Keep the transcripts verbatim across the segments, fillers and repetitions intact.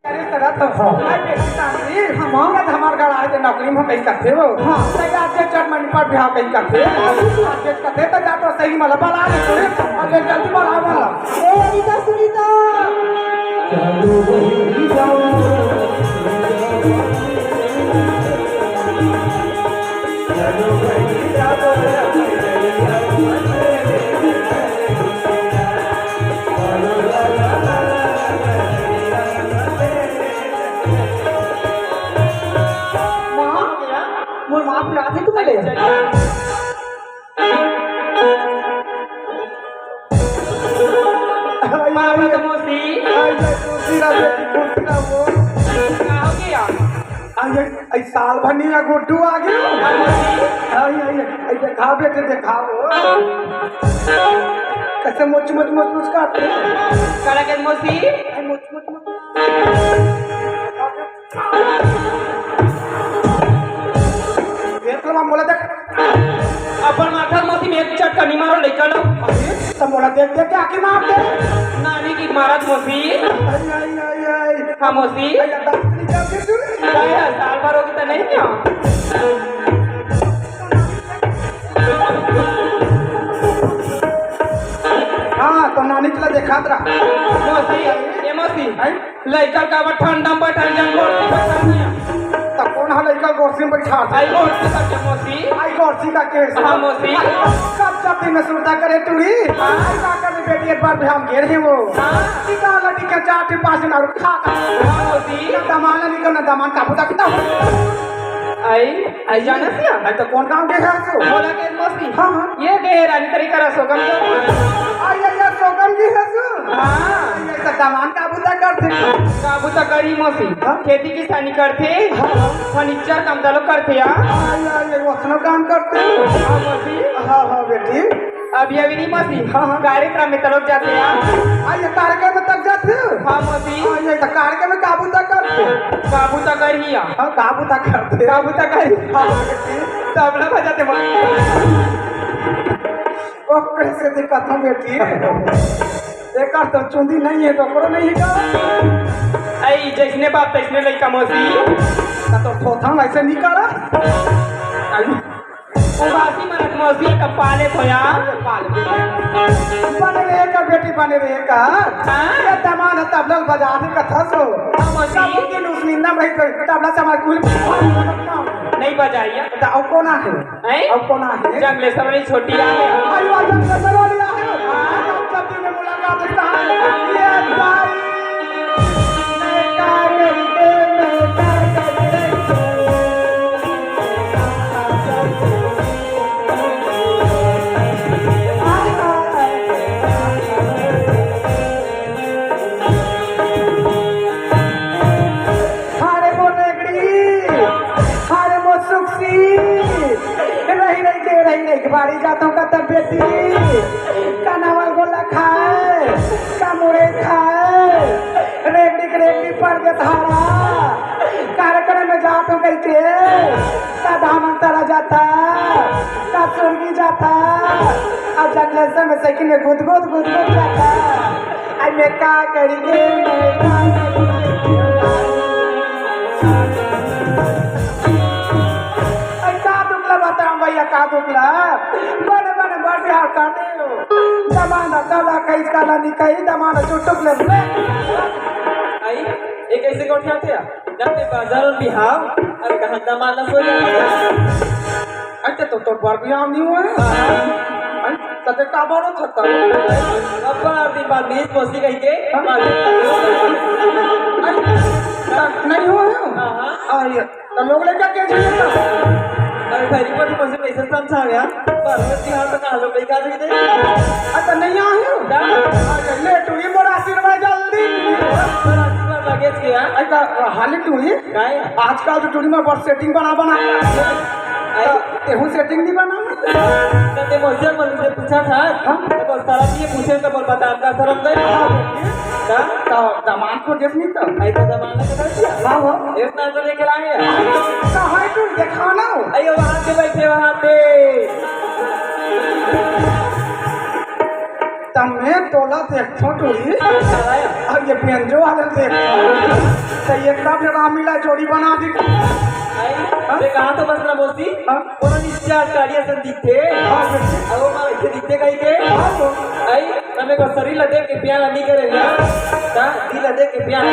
अरे, करत हो। अरे, बेटी, शांति, हम, हम, हमार घर आए थे, नौकरी में कहीं करते हो। हाँ। तैयार से चार महीने पर बिहार कहीं करते। आज कथे त जा तो सही मला बला ले तोरे। अबे जल्दी बला मला। ए अनिता सुनीता। माँ, मोर माँ बुलाथे तुम्हें। माँ, बता मौसी। आई, आई, खुशी रहो, खुशी रहो। का हो गया? आई, आई, आई, साल भर नहीं, गुड्डू आ गया। आई, आई, आई, दिखा बेटे, दिखाओ। कैसे मुच, मुच, मुच, मुच करते? काला के मौसी? आई, मुच, मुच, मुच। देख लो, मोला देख। अपन माथा मौसी में एक चटकनी मारो, लइका लो। अरे, त मोला देख देख के आके मार दे। नानी की मारत मौसी। आई, आई, आई, आई। हाँ मौसी। आई, दांत निकाल के चुरी। काय है, साल भर होगी त नहीं क्या? हाँ, तो नानी के लिए देखात रहा। मौसी, ए मौसी। आई? लइका काबर ठंडा में बैठा, जब गोरसी बैठा नहीं। त कौन हा लइका गोरसी में बैठा? आई गोरसी का के मौसी? आई गोरसी का के? हाँ, मौसी। आई कब जब दिन में सुरता करे टूरी? हाँ। आई का करे बेटी, एक बार भी हम घेर है वो। हाँ। सीधा लड़ी के चार ठी पाँच दिन और खा खा। हाँ, मौसी। ना दमान निकल, ना दमान का बुता कितना हो? आई, आई जाना सिया? आई तो कौन गाँव के है तू? बोला के मौसी। हाँ, हाँ। ये दे रानी तेरी करा सोगम के। आई, आई, आई, सोगम की है तू? हाँ। आई, आई, तो दमान का बुता करथे। का बुता करी मौसी? हाँ? खेती किसानी करथे। हाँ। फर्नीचर काम तलो करथे, हाँ? आई, आई, आई, वसनो काम करथे। हाँ, मौसी। हाँ, हाँ, बेटी। अभी, अभी नहीं मौसी। हाँ, हाँ। कार्यक्रम में तलोक जाथे, हाँ? आई, ये कार्यक्रम में तक जाथे? हाँ, मौसी। आई, ये तो कार्यक्रम में का बुता करथे? का बुता करी, हाँ? हाँ, का बुता करथे? का बुता करी? हाँ, बेटी। तबला बजाथे, मौसी। ओ, कैसे दिक्कत हो बेटी? एकर तो चुंदी नहीं है, तो ओकरो नहीं है का? आई, जैसने बाप तैसने लइका मौसी। का तो थोथन ऐसे नहीं करा? आई। उबासी मरत मौसी का पाले थोया। पाले। बने रहे का बेटी, बने रहे का? हाँ? ये दमान तबला बजा दे कथा सो। हाँ, मौसी। सब दिन उस निंदा में तबला समाज कुल नहीं बजाइया। तो अब कौन आ है? हैं? अब कौन आ है? जंगलेश्वर वाली छोटी आ है। अरे वाह, जंगलेश्वर वाली आ है। हाँ। जब दिन में मुलाकात होता है। ये भाई, मैं क्या करूँ, मैं क्या करूँ? अरे मोर रेगड़ी, अरे मोर सुखसी, रही रही के, रही रही के बाड़ी जात हूँ का तबियत, का नावल गोला खाए, का मुड़े खाए, रेगड़ी के रेगड़ी पड़ गए धारा, कार्यक्रम में जात हूँ कह के, का धामन तरा जाता, का सुरगी जाता, आ जंगलेश्वर में साइकिल में गुद गुद गुद गुद जाता। आई मैं का करी गे, मैं का करी गे। आई का दुखला बताऊं भैया, का दुखला? बने बने बड़ बिहार कर दे हो। जमाना काला कई काला निकई, जमाना चुटुक ले ले। आई, ये कैसे गोठियाथे? जाते बाजार और बिहाव, अरे कहाँ जमाना सो जाता। अच्छा, तो तोर बर बिहाव नहीं हुआ है? हाँ। अरे, तते का बारो था तब? अब बार दिन बाद बीस मौसी कह के, हाँ? बाजार। अरे, नहीं हुआ है? हाँ, हाँ। अरे, तो लोग लेकर के जाइए तो? अरे भाई, पर मुझे कैसे समझा गया? पर मैं तिहार तक आलो कहीं का दे दे। अच्छा, नहीं आयो? ना। अच्छा, ले तू ही मोर आशीर्वाद जल्दी। पर आशीर्वाद लगे क्या? अच्छा, हाली तू ही। काय? आजकल तो टूरी में बड़ सेटिंग बना बना के आथे। आई? तेहू सेटिंग नहीं बना। तो ते मोसे मन से पूछा था। हाँ? तो बोल, सारा ये पूछे तो बोल, बता, आपका शर्म गए? हाँ। का? तो दामाद को देख नहीं तो। आई तो दामाद को देख लिया? हाँ, हाँ। एक ना तो लेके लाए हैं। तो हाय तू देखा ना। आई वहाँ पे बैठे, वहाँ पे। त मैं तोला देखथों टूरी, अउ ये बेंजो वाले ल देखथों, त ये कब ले रामलीला जोड़ी बना दी। आई, हाँ? मैं कहा तो बस ना मौसी, हाँ? कोनो निश्चय गाड़ी असन दिखथे। हाँ, बिल्कुल। अउ वो मार के दिखथे कहीं के। हाँ, तो। आई, त मैं को शरीर ला देख के प्यार नहीं करे ना। ता दिल ला देख के प्यार।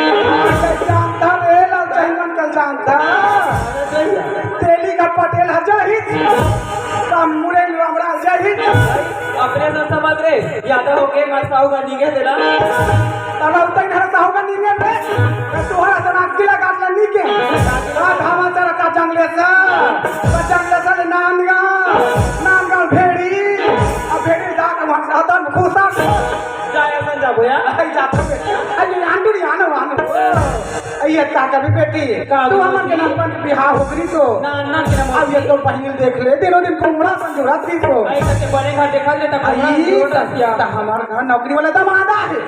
कल जानता रे, लाल चाही मन कल जानता। तेली का पटेल ह जाही। का मुरे राम राम जाही। अपने ना समझ रे, यादव होके मैं साहू का निगे देला। तब अब तक घर साहू का निगे रे। मैं तुहरा से नाक गिला काट ले निगे। का धामा सर का जंगले से, का जंगले से ले नांदगांव, नांदगांव भेड़ी, अब भेड़ी जाके वहाँ से हतन घुसा। जाए असन जा भैया। आई जाता बेटा। अरे आंदुरी आनो, आनो। ये का करबे बेटी? का तू करबे? हमन के नाम पर बिहाव हो गई तो। ना, ना, के नाम अब ये तो बहिन देख ले, दिनों दिन कुमड़ा संजुरा थी तो। आई, तो बड़े घर देखा ले, तो कुमड़ा आई, संजुरा तो, किया। तो हमार घर नौकरी वाला दामाद है।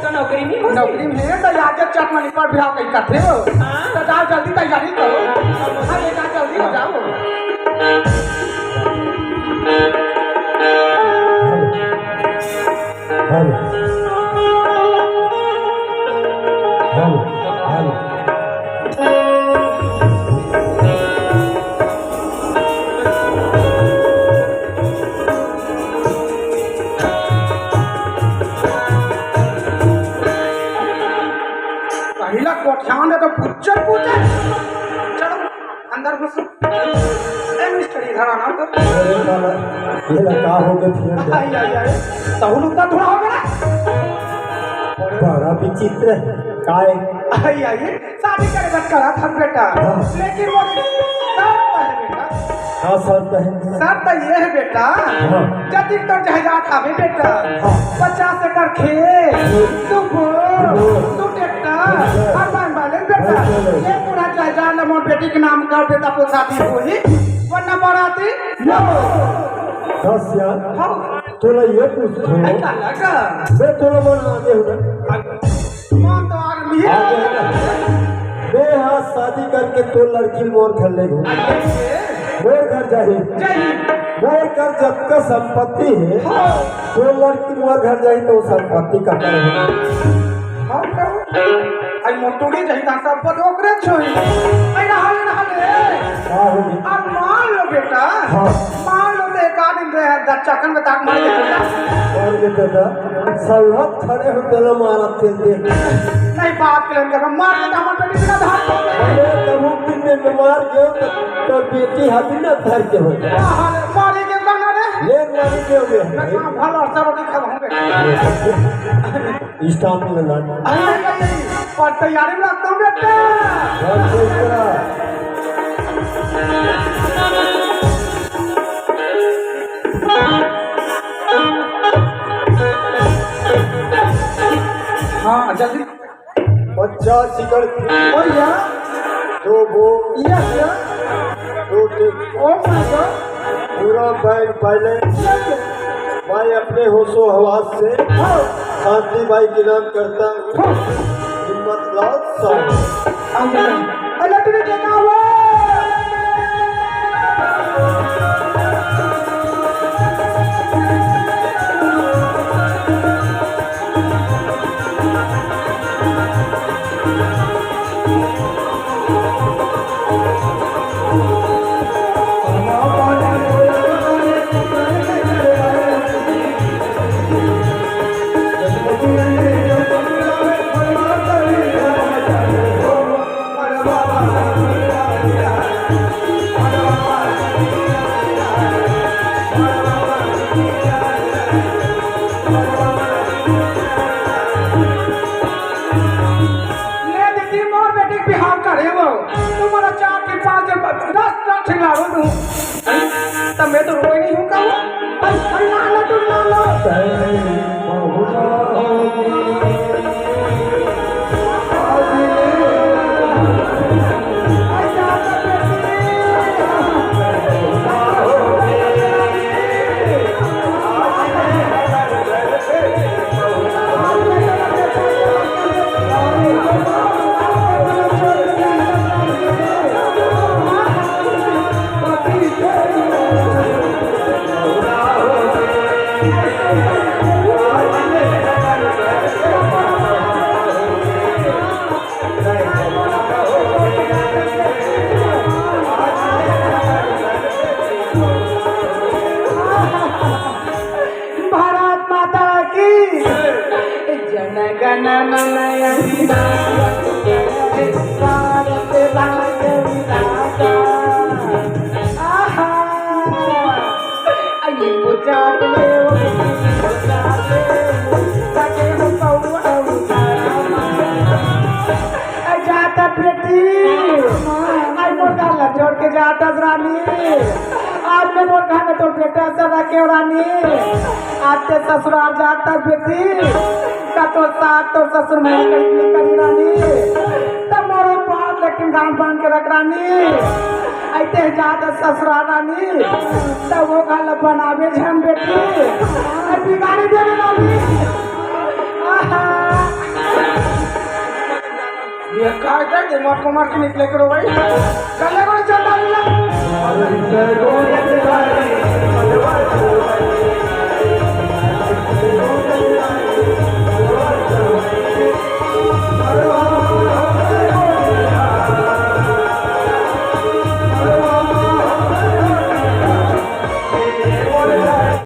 तो नौकरी में हो? नौकरी में है, तो आज चटमनी पर बिहाव कहीं करते हो। हाँ। तो जाओ जल्दी तैयारी करो। हाँ, ये जाओ जल्दी हो जाओ। हेलो। हेलो। हेलो। पहिला कोठियान है तो पुच्चर पुच्चर। चलो, अंदर घुसो। ए, मिस्टर, इधर आना तो। अरे साला, ये ला का हो गए फिर? आई, आई, आई। तहु लोग का थोड़ा हो गया। बड़ा विचित्र है। काय? आई, आई। शादी करे बस करा था बेटा। हाँ। लेकिन वो शर्त है बेटा। का शर्त है? शर्त ये है बेटा। हाँ। जतिक तोर जायदाद हवे बेटा। हाँ। पचास एकड़ खेत, दू बोर, दू बोर। दू ट्रैक्टर, ट्रैक्टर। और बैंक बैलेंस बेटा। Bank balance. ये पूरा जायदाद ला मोर बेटी के नाम कर देता तो शादी होही, वरना बाराती नो। दस यार, हाँ। तोला ये पूछथों। का लगा? मैं तोला मन आगे हूँ ना। मन तो आगे नहीं है। आगे है ना? मैं हाँ शादी करके तोर लड़की मोर घर ले गो। मोर घर जाही। जाही। मोर घर जतका संपत्ति है, हाँ। तोर लड़की मोर घर जाही तो संपत्ति का करे। हाँ, प्रभु। आई मोटुड़ी जही ता सब पद ओकरे छोई। आई रहल, रहल रे। का होगी? अब मान लो बेटा। हाँ। मान लो तो एक आदमी रहे दस चक्कर में ताक मार के चल जा। और ये दादा, सौहत खड़े हो तेला मारा तेल दे। नहीं, बात के लेकर मार के दामन बेटी बिना धार को। अरे, तब दिन में बीमार गयो तो, तो बेटी हाथी ना धर के हो। अरे, मारे के गाना रे। ले मारी के हो गया। मैं कहाँ भला सब नहीं खा होंगे। स्टाफ में लगा। अरे, अरे, अरे, अरे, पर तैयारी में रखता हूँ बेटा। बस इस तरह। हाँ, जल्दी। पचास एकड़। भैया। दो बोर। Yes, yes. दो ट्रैक्टर। Oh my God। पूरा बैंक बैलेंस। यस। मैं अपने होशो हवास से हाँ। शांति बाई के नाम करता हूँ। हाँ। हिम्मत लाल साहब। आ गया। अरे, लटू ने देखा हुआ। भारत माता की। जन गण मन अधिनायक, भारत राज्य विधाता। आहा। अये बुझा दे, बुझा दे, सके हो पौआ उतारा। अ, जात बेटी, आज मोर घर ला छोड़ के जात हस रानी, आज मैं मोर घर में तोर बेटा से रखे रानी, आज ते ससुराल जात हस बेटी, का तोर सास तोर ससुर में कहीं नहीं करी रानी, तब मोर बात लेकिन गांव बांध के रख रानी, अइते जात हस ससुराल रानी, तब वो घर ला बनावे झन बेटी, अ, बिगाड़ी देवे रानी। आहा। ये काट दे, दिमाग को मार के निकले करो भाई। चले करो, चल डाल।